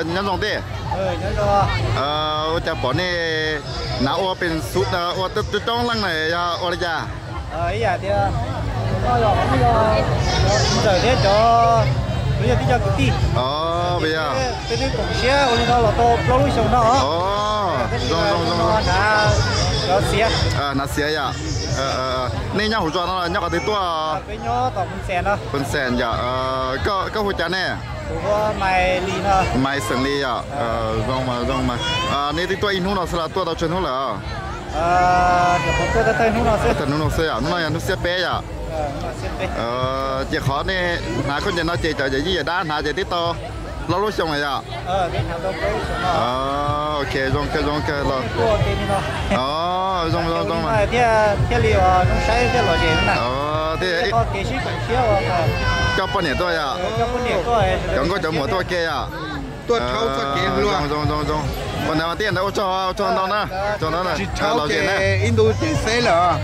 Nyob zoo tij. Ua cas pom nej hnav ua pes xu ua coob leej na, yog ua li cas? Ntxawm thiab cov, yog tib co kwv tij. Os, peb twb koom siab ua li no los tau plaub lub xyoo no. Zoo zoo zoo. Hnav xiav yom. Nej nyob hauv zos no los nyob qhov twg tuaj? Peb nyob tom Phoos Xees yom. Koj hu cas ne? Maiv xeem Lis yom. Zoo mas zoo mas. Nej twb tuaj ib hnub no xwb los tuaj tau tsawg hnub lawm? Tawm hnub no xwb yom, hnub no yog hnub xiab peb yom. Ces qhov nej hnav khaub ncaws no ces cov yawm yij yawm dab hnav ces twb tau plaub lub xyoo lawm yom. Ok, zoo kawg zoo kawg los. Zoo zoo zoo. Thiaj li saib thiaj lom zem na. Thiaj li, koj poj niam tuaj yom? Cov nkauj cov muam tuaj ua ke yom? Tuaj rhaub txoj kev hluas. Zoo zoo zoo. Ua ntawd mas tij ntawd ua tsaug ua tsaug ntau na. Tsis rhaub ces ib ntu ces xeb lawm.